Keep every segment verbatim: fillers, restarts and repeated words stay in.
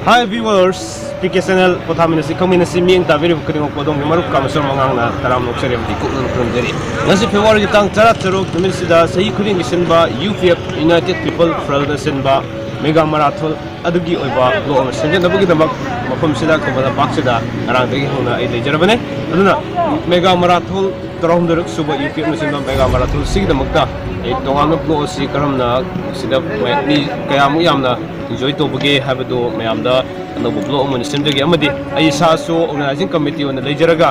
Hi viewers, P K Channel ꯄꯣꯊꯥꯃꯤꯟꯅꯁꯤ ꯈꯪꯃꯤꯟꯅꯁꯤ ꯃꯤꯠꯌꯦꯡ ꯇꯥꯕꯤꯔꯤꯕ ꯈꯨꯗꯤꯡꯃꯛꯄꯨ ꯑꯗꯣꯝꯒꯤ ꯃꯔꯨꯞ ꯀꯥꯃꯦꯁꯣꯔ ꯃꯉꯥꯡꯅ ꯇꯔꯥꯝꯅ ꯑꯣꯛꯆꯔꯤ ꯑꯃꯗꯤ ꯀꯨꯞꯅ ꯈꯨꯔꯨꯝꯖꯔꯤ꯫ ꯉꯁꯤ February ꯒꯤ ꯇꯥꯡ ꯇꯔꯥ ꯇꯔꯨꯛ ꯅꯨꯃꯤꯠꯁꯤꯗ ꯆꯍꯤ ꯈꯨꯗꯤꯡꯒꯤ ꯁꯤꯟꯕ U P F, United People Front ꯅ ꯁꯤꯟꯕ mega marathon ꯑꯗꯨꯒꯤ ꯑꯣꯏꯕ vlog ꯑꯃ ꯁꯦꯝꯖꯅꯕꯒꯤꯗꯃꯛ ꯃꯐꯝꯁꯤꯗ, ꯈꯨꯃꯟ ꯂꯝꯄꯥꯛꯁꯤꯗ ꯉꯔꯥꯡꯗꯒꯤ ꯍꯧꯅ ꯑꯩ ꯂꯩꯖꯔꯕꯅꯦ꯫ ꯑꯗꯨꯅ mega marathon, ꯇꯔꯥꯍꯨꯝꯗꯣꯏꯔꯛ ꯁꯨꯕ U P F ꯅ ꯁꯤꯟꯕ mega marathon ꯁꯤꯒꯤꯗꯃꯛꯇ ꯑꯩ ꯇꯣꯉꯥꯟꯕ vlog ꯑꯁꯤ ꯀꯔꯝꯅ ꯁꯤꯗ ꯃꯤ ꯀꯌꯥꯃꯨꯛ ꯌꯥꯝꯅ enjoy ꯇꯧꯕꯒꯦ ꯍꯥꯏꯕꯗꯨ ꯃꯌꯥꯝꯗ ꯑꯅꯧꯕ vlog ꯑꯃ ꯑꯣꯏꯅ ꯁꯦꯝꯖꯒꯦ꯫ ꯑꯃꯗꯤ ꯑꯩ ꯏꯁꯥꯁꯨ organizing committee ꯑꯣꯏꯅ ꯂꯩꯖꯔꯒ,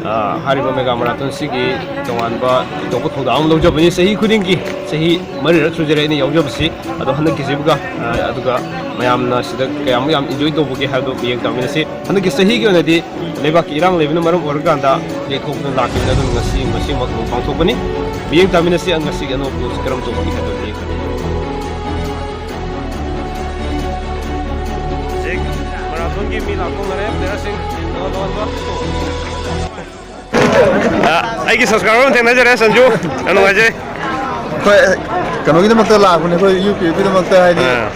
ꯑ, ꯍꯥꯏꯔꯤꯕ mega marathon ꯁꯤꯒꯤ ꯇꯣꯉꯥꯟꯕ ꯑꯆꯧꯕ ꯊꯧꯗꯥꯡ ꯑꯃ ꯂꯧꯖꯕꯅꯤ꯫ ꯆꯍꯤ ꯈꯨꯗꯤꯡꯒꯤ, ꯆꯍꯤ ꯃꯔꯤꯔꯛ ꯁꯨꯖꯔꯦ ꯑꯩꯅ ꯌꯥꯎꯖꯕꯁꯤ꯫ ꯑꯗꯣ ꯍꯟꯗꯛꯀꯤꯁꯤꯒ, ꯑ, ꯑꯗꯨꯒ ꯃꯌꯥꯝꯅ ꯁꯤꯗ ꯀꯌꯥꯃꯨꯛ ꯌꯥꯝ enjoy ꯇꯧꯕꯒꯦ ꯍꯥꯏꯕꯗꯨ ꯃꯤꯠꯌꯦꯡ ꯇꯥꯃꯤꯟꯅꯁꯤ꯫ ꯍꯟꯗꯛꯀꯤ ꯆꯍꯤꯒꯤ ꯑꯣꯏꯅꯗꯤ ꯂꯩꯕꯥꯛꯀꯤ ꯏꯔꯥꯡ ꯂꯩꯕꯅ ꯃꯔꯝ ꯑꯣꯏꯔꯀꯥꯟꯗ ꯂꯦꯞꯊꯣꯛꯇꯨꯅ ꯂꯥꯛꯈꯤꯕꯅꯤ꯫ ꯑꯗꯨꯅ ꯉꯁꯤ, ꯉꯁꯤꯃꯛ ꯑꯗꯨꯝ ꯄꯥꯡꯊꯣꯛꯄꯅꯤ꯫ ꯃꯤꯠꯌꯦꯡ ꯇꯥꯃꯤꯟꯅꯁꯤ, ꯉꯁꯤꯒꯤ ꯑꯅꯧꯕ vlog ꯁꯤ ꯀꯔꯝ ꯇꯧꯕꯒꯦ ꯍꯥꯏꯕꯗꯨ ꯃꯤꯠꯌꯦꯡ ꯇꯥꯃꯤꯟꯅꯁꯤ꯫ ꯍꯧꯖꯤꯛ marathon ꯒꯤ ꯃꯤ ꯂꯥꯛꯄ ꯍꯧꯅꯔꯦ, player ꯁꯤꯡ ꯇꯣꯉꯥꯟ ꯇꯣꯉꯥꯟꯕ꯫ ꯑ, ꯑꯩꯒꯤ subscriber ꯑꯃ ꯊꯦꯡꯅꯖꯔꯦ, ꯁꯟꯖꯨ꯫ ꯌꯥꯝ ꯅꯨꯡꯉꯥꯏꯖꯩ꯫ ꯑꯩꯈꯣꯏ ꯀꯩꯅꯣꯒꯤꯗꯃꯛꯇ ꯂꯥꯛꯄꯅꯦ, ꯑꯩꯈꯣꯏ U P F ꯀꯤꯗꯃꯛꯇ, ꯍꯥꯏꯗꯤ ꯑꯥ꯫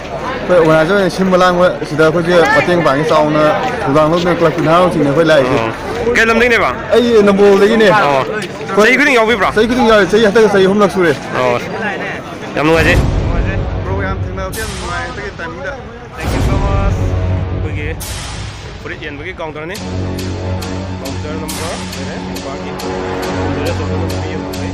ꯑꯩꯈꯣꯏ organizer ꯑꯣꯏꯅ ꯁꯤꯟꯕ ꯂꯥꯡꯕ ꯁꯤꯗ ꯑꯩꯈꯣꯏꯁꯦ ꯃꯇꯦꯡ ꯄꯥꯡꯉꯤ, ꯆꯥꯎꯅ ꯊꯧꯗꯥꯡ ꯂꯧꯗꯨꯅ club ꯀꯤ ꯅꯍꯥꯔꯣꯜꯁꯤꯡꯅ ꯑꯩꯈꯣꯏ ꯂꯥꯛꯏꯁꯦ꯫ ꯑꯣ꯫ ꯀꯩ ꯂꯝꯗꯩꯅꯦꯕ? ꯑꯩ ꯅꯝꯕꯣꯜꯗꯒꯤꯅꯦ꯫ ꯑꯣ꯫ ꯑꯩꯈꯣꯏ ꯆꯍꯤ ꯈꯨꯗꯤꯡ ꯌꯥꯎꯕꯤꯕ꯭ꯔꯥ? ꯆꯍꯤ ꯈꯨꯗꯤꯡ ꯌꯥꯎꯋꯦ, ꯆꯍꯤ ꯍꯟꯗꯛꯀ ꯆꯍꯤ ꯑꯍꯨꯝꯂꯛ ꯁꯨꯔꯦ꯫ ꯑꯣ꯫ ꯌꯥꯝ ꯅꯨꯡꯉꯥꯏꯖꯩ꯫ ꯅꯨꯡꯉꯥꯏꯖꯩ꯫ Bro ꯌꯥꯝ ꯊꯦꯡꯅꯕꯁꯦ ꯌꯥꯝ ꯅꯨꯡꯉꯥꯏ ꯍꯟꯗꯛꯀꯤ timing the. Thank you so much꯫ ꯑꯩꯈꯣꯏꯒꯤ ꯐꯨꯔꯤꯠ ꯌꯦꯟꯕꯒꯤ counter ꯅꯤ꯫ Counter number ꯂꯩꯔꯦ, ꯅꯨꯄꯥꯒꯤ꯫ ꯂꯩꯔꯦ, ꯑꯆꯧꯕ ꯑꯃ ꯄꯤꯌꯦ, ꯐꯩ꯫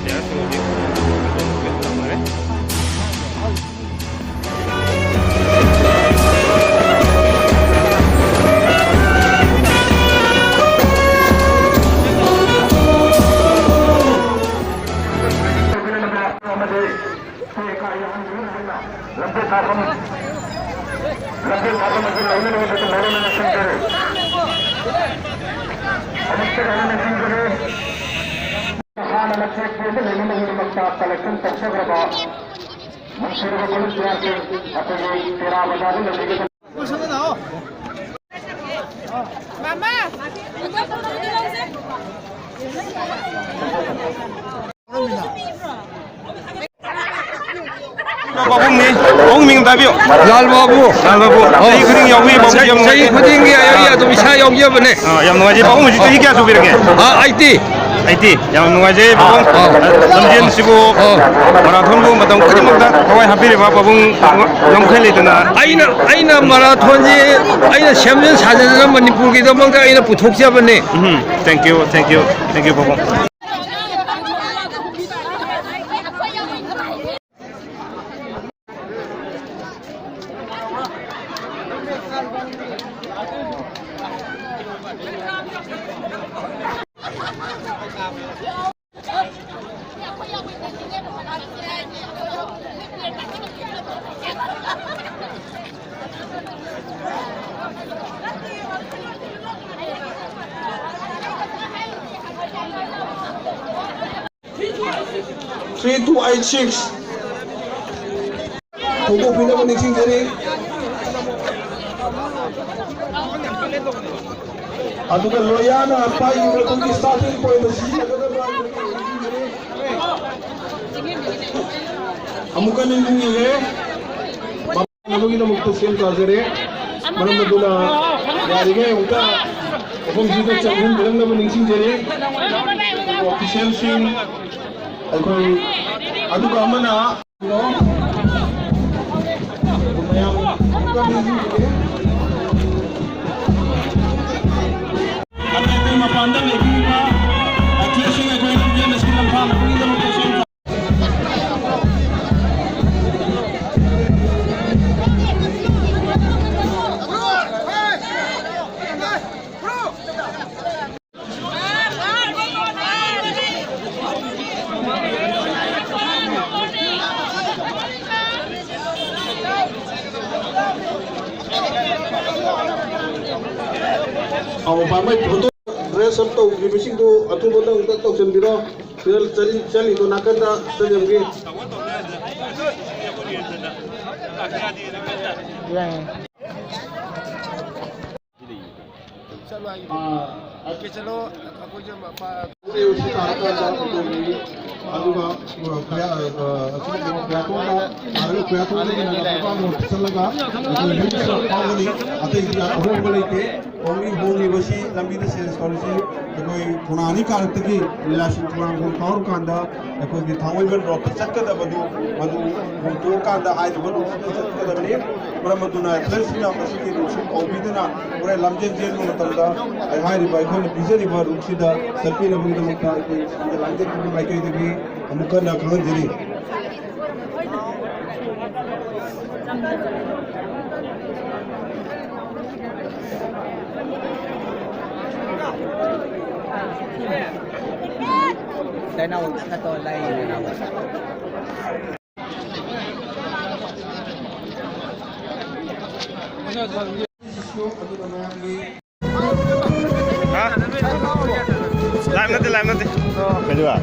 Player ꯁꯤꯡ ꯍꯧꯖꯤꯛ ꯇꯧꯅꯔꯦ꯫ ꯍꯥꯟꯅꯅ ꯆꯦꯛ ꯄꯣꯏꯟꯗ ꯂꯩꯅꯕꯒꯤꯗꯃꯛꯇ collection ꯇꯧꯖꯈ꯭ꯔꯕ ꯅꯨꯡꯁꯤꯔꯕ ꯄꯨꯂꯤꯁ ꯃꯌꯥꯝꯁꯤꯡ, ꯑꯩꯈꯣꯏꯒꯤ ꯇꯦꯔꯥ ꯕꯖꯥꯔꯗ ꯂꯩꯕꯤꯒꯗꯕ ꯃꯥꯃꯥ, ꯐꯣꯇꯣ ꯐꯣꯇꯣꯗꯤ ꯂꯧꯁꯦ꯫ ꯐꯣꯇꯣꯁꯨ ꯄꯤꯕ꯭ꯔꯣ? ꯄꯥꯕꯨꯡꯅꯤ꯫ ꯄꯥꯕꯨꯡ ꯃꯤꯡ ꯑꯝꯇ ꯍꯥꯏꯕꯤꯌꯨ꯫ ꯂꯥꯜ ꯕꯥꯕꯨ꯫ ꯂꯥꯜ ꯕꯥꯕꯨ꯫ ꯑꯧ꯫ ꯆꯍꯤ ꯈꯨꯗꯤꯡꯒꯤ ꯌꯥꯎꯕꯤ, ꯄꯥꯕꯨꯡ ꯆꯍꯤ, ꯌꯥꯝ ꯆꯍꯤ ꯅꯨꯡꯉꯥꯏꯖꯩ꯫ ꯈꯨꯗꯤꯡꯒꯤ ꯑꯩ ꯑꯗꯨꯝ ꯏꯁꯥ ꯌꯥꯎꯖꯕꯅꯦ꯫ ꯑꯥ, ꯌꯥꯝ ꯅꯨꯡꯉꯥꯏꯖꯩ꯫ ꯄꯥꯕꯨꯡ ꯍꯧꯖꯤꯛ ꯆꯍꯤ ꯀꯌꯥ ꯁꯨꯕꯤꯔꯒꯦ? ꯑꯥ, ꯑꯩꯠꯇꯤ꯫ ꯑꯩꯠꯇꯤ꯫ ꯌꯥꯝ ꯅꯨꯡꯉꯥꯏꯖꯩ, ꯄꯥꯕꯨꯡ꯫ ꯑꯥ꯫ ꯂꯝꯖꯦꯟꯁꯤꯕꯨ ꯑꯥ꯫ ꯃꯔꯥꯊꯣꯟꯕꯨ ꯃꯇꯝ ꯈꯨꯗꯤꯡꯃꯛꯇ ꯊꯋꯥꯏ ꯍꯥꯞꯄꯤꯔꯤꯕ ꯄꯥꯕꯨꯡ ꯂꯝꯈꯩ ꯂꯩꯇꯅ꯫ ꯑꯩꯅ, ꯑꯩꯅ ꯃꯔꯥꯊꯣꯟꯁꯤ ꯑꯩꯅ ꯁꯦꯝꯖ ꯁꯥꯖꯗꯅ ꯃꯅꯤꯄꯨꯔꯒꯤꯗꯃꯛꯇ ꯑꯩꯅ ꯄꯨꯊꯣꯛꯆꯕꯅꯤ꯫ ꯎꯝ, thank you, thank you, thank you, ꯄꯥꯕꯨꯡ꯫ Three two eight six. ꯍꯧꯗꯣꯛꯄꯤꯅꯕ ꯅꯤꯡꯁꯤꯡꯖꯔꯤ꯫ ꯑꯗꯨꯒ ꯂꯣꯌꯥꯅ ꯄꯥꯏꯔꯤꯕ ꯑꯩꯈꯣꯏꯒꯤ starting point ꯑꯁꯤ ꯁꯤꯖꯤꯟꯅꯒꯗꯕ ꯑꯃꯨꯛꯀ ꯅꯤꯡꯁꯤꯡꯖꯔꯤ꯫ ꯃꯗꯨꯒꯤꯗꯃꯛꯇ ꯁꯦꯝ ꯁꯥꯖꯔꯦ꯫ ꯃꯔꯝ ꯑꯗꯨꯅ ꯌꯥꯔꯤꯉꯩ ꯑꯃꯨꯛꯇ ꯃꯐꯝꯁꯤꯗ ꯆꯪꯍꯟꯕꯤꯔꯝꯅꯕ ꯅꯤꯡꯁꯤꯡꯖꯔꯤ꯫ ꯑꯣꯐꯤꯁꯤꯌꯦꯜꯁꯤꯡ ꯑꯩꯈꯣꯏ, ꯑꯗꯨꯒ ꯑꯃꯅ ꯃꯌꯥꯝ ꯑꯃꯨꯛꯇ ꯅꯤꯡꯁꯤꯡꯖꯔꯤ꯫ ꯑꯇꯩ ꯑꯇꯩ ꯃꯄꯥꯟꯗ ꯂꯩꯕꯤꯔꯤꯕ ꯑꯦꯊꯂꯦꯠꯁꯤꯡ ꯑꯩꯈꯣꯏ ꯂꯝꯖꯦꯜ ꯑꯁꯤ ꯂꯝꯐꯥꯅꯕꯒꯤꯗꯃꯛꯇ ꯁꯦꯝ ꯑꯧ, ꯄꯥꯝꯃꯩ ꯐꯣꯇꯣ ꯗ꯭ꯔꯦꯁ ꯑꯞ ꯇꯧꯗ꯭ꯔꯤꯕꯁꯤꯡꯗꯨ ꯑꯊꯨꯕꯗ ꯑꯃꯨꯛꯇ ꯇꯧꯁꯤꯟꯕꯤꯔꯣ꯫ ꯁꯤꯗ ꯆꯠꯂꯤ-, ꯆꯠꯂꯤꯗꯣ ꯅꯥꯀꯟꯗ ꯆꯠꯂꯝꯒꯦ꯫ ꯆꯠꯂꯣ ꯍꯥꯏꯒꯦ꯫ ꯑꯥ, ꯑꯣꯀꯦ, ꯆꯠꯂꯣ꯫ ꯑꯩꯈꯣꯏꯁꯨ ꯃꯄꯥ- ꯁꯤ ꯇꯥꯔꯀꯥꯟꯗ ꯑꯩꯈꯣꯏꯒꯤ ꯑꯗꯨꯒ ꯈꯨꯌꯥ-, ꯑ, ꯑꯁꯤꯒꯨꯝꯕ ꯈꯨꯌꯥꯊꯣꯡꯗ ꯇꯥꯔꯒ ꯈꯨꯌꯥꯊꯣꯡꯗꯒꯤ ꯅꯪꯒ ꯄꯨꯡꯐꯥ ꯃꯣꯠꯇ ꯆꯠꯂꯒ ꯑꯩꯈꯣꯏ ꯌꯨꯝꯁꯤꯗ ꯐꯥꯎꯒꯅꯤ꯫ ꯑꯇꯩꯗꯤ ꯑꯍꯣꯡꯕ ꯂꯩꯇꯦ꯫ ꯍꯣꯡꯂꯤ-, ꯍꯣꯡꯂꯤꯕꯁꯤ ꯂꯝꯕꯤꯗ ꯁꯦꯟꯁ ꯇꯧꯔꯤꯁꯤ ꯑꯩꯈꯣꯏ ꯈꯣꯡꯅꯥꯡ ꯑꯅꯤ ꯀꯥꯔꯛꯇꯒꯤ ꯂꯤꯂꯥꯁꯤꯡ ꯈꯣꯡꯅꯥꯡꯈꯣꯡ ꯐꯥꯎꯔꯀꯥꯟꯗ ꯑꯩꯈꯣꯏꯒꯤ ꯊꯥꯡꯃꯩꯕꯟ ꯔꯣꯗꯇ ꯆꯠꯀꯗꯕꯗꯨ ꯃꯗꯨ ꯍꯣꯡꯗꯣꯛꯑꯀꯥꯟꯗ ꯍꯥꯏꯔꯤꯕ ꯔꯣꯗꯁꯤꯗ ꯆꯠꯀꯗꯕꯅꯤ꯫ ꯃꯔꯝ ꯑꯗꯨꯅ ꯄ꯭ꯔꯦꯁꯁꯤꯡꯅ ꯃꯁꯤꯒꯤ ꯔꯨꯠꯁꯤꯡ ꯀꯧꯕꯤꯗꯨꯅ ꯍꯣꯔꯦꯟ ꯂꯝꯖꯦꯟ ꯆꯦꯟꯕ ꯃꯇꯝꯗ ꯑꯩ ꯍꯥꯏꯔꯤꯕ ꯑꯩꯈꯣꯏꯅ ꯄꯤꯖꯔꯤꯕ ꯔꯨꯠꯁꯤꯗ ꯆꯠꯄꯤꯅꯕꯒꯤꯗꯃꯛꯇ ꯑꯩꯈꯣꯏ ꯁꯤꯗ ꯂꯥꯡꯖꯔꯤꯕ ꯃꯥꯏꯀꯩꯗꯒꯤ ꯑꯃꯨꯛ ꯍꯟꯅ ꯈꯪꯍꯟꯖꯔꯤ꯫ ꯍꯥ? ꯂꯥꯏꯚ ꯅꯠꯇꯦ, ꯂꯥꯏꯚ ꯅꯠꯇꯦ꯫ ꯀꯩꯗꯧꯕ?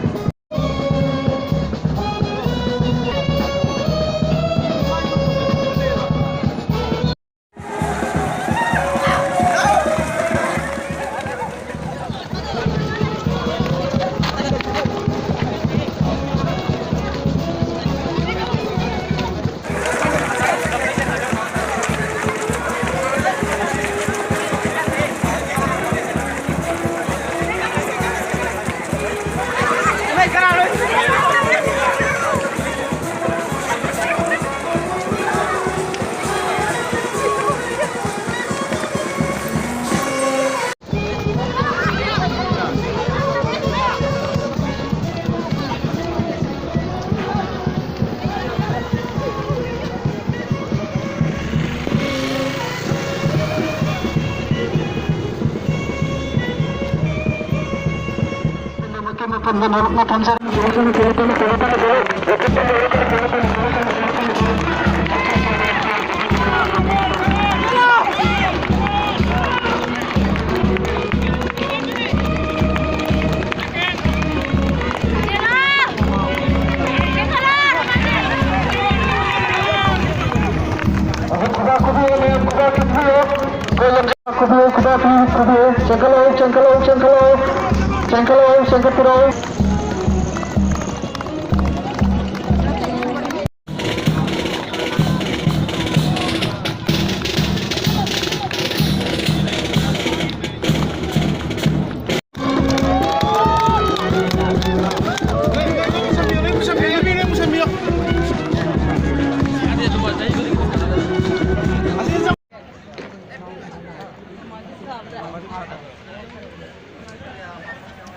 ꯈꯨꯕꯤꯌꯨ, ꯈꯨꯕꯤꯌꯨ, ꯈꯨꯕꯤꯌꯨ, ꯆꯦꯟꯈꯠꯂꯛꯎ, ꯆꯦꯟꯈꯠꯂꯛꯎ, ꯆꯦꯟꯈꯠꯂꯛꯎ꯫ ꯆꯦꯟꯈꯠꯂꯛꯑꯣ, ꯆꯦꯟꯈꯠꯄꯤꯔꯛꯑꯣ꯫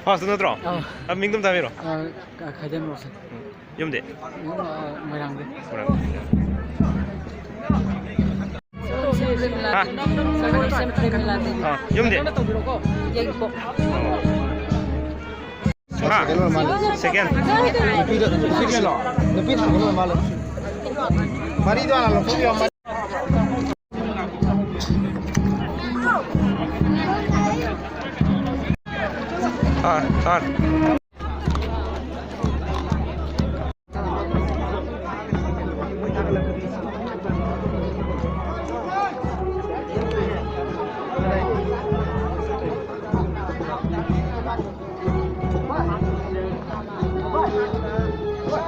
ꯐꯥꯁꯇ ꯅꯠꯇ꯭ꯔꯣ? ꯑꯥ꯫ ꯑ, ꯃꯤꯡꯗꯣ ꯑꯝꯇ ꯍꯥꯏꯕꯤꯔꯣ꯫ ꯑꯥ, ꯈꯥꯏꯗꯦꯝ ꯔꯣꯁꯟ꯫ ꯎꯝ꯫ ꯌꯨꯝꯗꯤ? ꯌꯨꯝ, ꯑꯥ, ꯃꯣꯏꯔꯥꯡꯗ꯫ ꯃꯣꯏꯔꯥꯡ꯫ ꯍꯥ? ꯑꯥ, ꯌꯨꯝꯗꯤ? ꯌꯥꯏꯔꯤꯄꯣꯛ꯫ ꯑꯣ꯫ ꯍꯥ? ꯁꯦꯀꯦꯟ? ꯅꯨꯄꯤꯗ, ꯁꯦꯀꯦꯟꯂꯣ? ꯅꯨꯄꯤ ꯊꯥꯡꯒꯠꯂꯣ ꯃꯥꯜꯂꯦ꯫ ꯃꯔꯤꯗꯣ ꯍꯥꯟꯅ ꯂꯧꯊꯣꯛꯄꯤꯌꯣ꯫ ꯑꯥ, ꯑꯥ꯫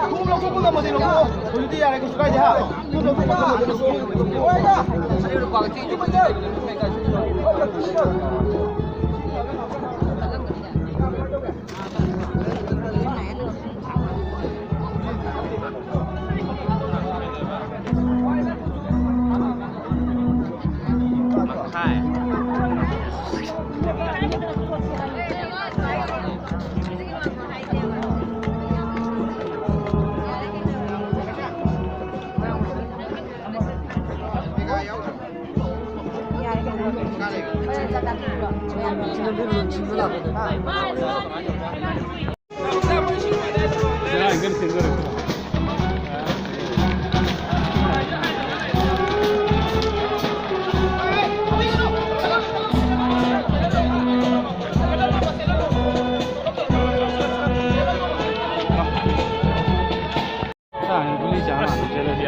ꯑꯍꯨꯝ ꯂꯧꯊꯣꯛꯄ ꯉꯝꯃꯗꯤ ꯂꯧꯊꯣꯛꯑꯣ꯫ ꯍꯧꯖꯤꯛꯇꯤ ꯌꯥꯔꯦ, ꯀꯩꯁꯨ ꯀꯥꯏꯗꯦ, ꯍꯥ? ꯑꯍꯨꯝ ꯂꯧꯊꯣꯛꯄ ꯉꯝꯃꯗꯤ ꯂꯧꯊꯣꯛꯑꯣ꯫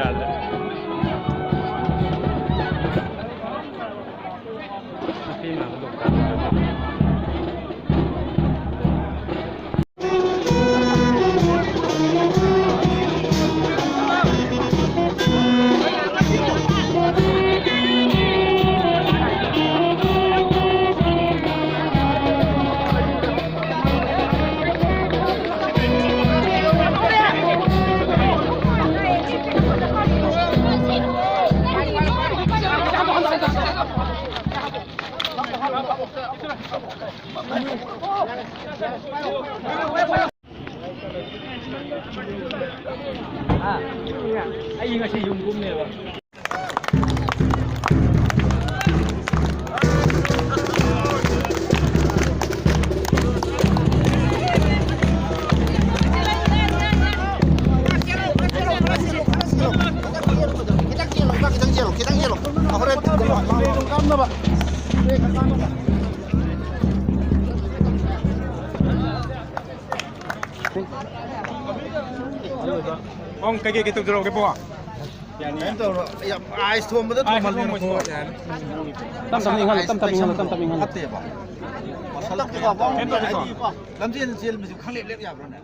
ꯌꯥꯗ꯭ꯔꯦ꯫ ꯑꯩ ꯉꯁꯤ ꯌꯨꯝ ꯀꯨꯝꯅꯦꯕ꯫ ꯈꯤꯇꯪ ꯆꯦꯜꯂꯣ, ꯏꯃꯥ, ꯈꯤꯇꯪ ꯆꯦꯜꯂꯣ, ꯈꯤꯇꯪ ꯆꯦꯜꯂꯣ꯫ ꯍꯣꯔꯦꯟ ꯀꯥꯞꯅꯕ꯫ ꯄꯥꯎꯡ ꯀꯩꯀꯩ ꯀꯩ ꯇꯧꯖꯔꯛꯑꯣꯒꯦ, ꯄꯥꯎꯡ? ꯀꯩꯝ ꯇꯧꯔꯣꯏ꯫ ꯌꯥꯝ ꯑꯥꯏꯁ ꯊꯣꯝꯕꯗ ꯑꯥꯏꯁ ꯊꯣꯝꯍꯜꯂꯦꯅꯀꯣ, ꯊꯣꯝꯕꯁꯤꯗ꯫ ꯌꯥꯔꯦ꯫ ꯇꯞ ꯇꯞꯅ ꯏꯪꯍꯜꯂꯣ, ꯇꯞ ꯇꯞꯅ ꯏꯪꯍꯜꯂꯣ, ꯇꯞ ꯇꯞꯅ ꯏꯪꯍꯜꯂꯣ꯫ ꯐꯠꯇꯦꯕ꯫ ꯀꯩꯝ ꯇꯧꯗꯦꯀꯣ? ꯂꯝꯖꯦꯟ ꯆꯦꯟꯕꯁꯤ ꯈꯪꯂꯦꯞ ꯂꯦꯞ ꯌꯥꯕ꯭ꯔꯥꯅꯦ?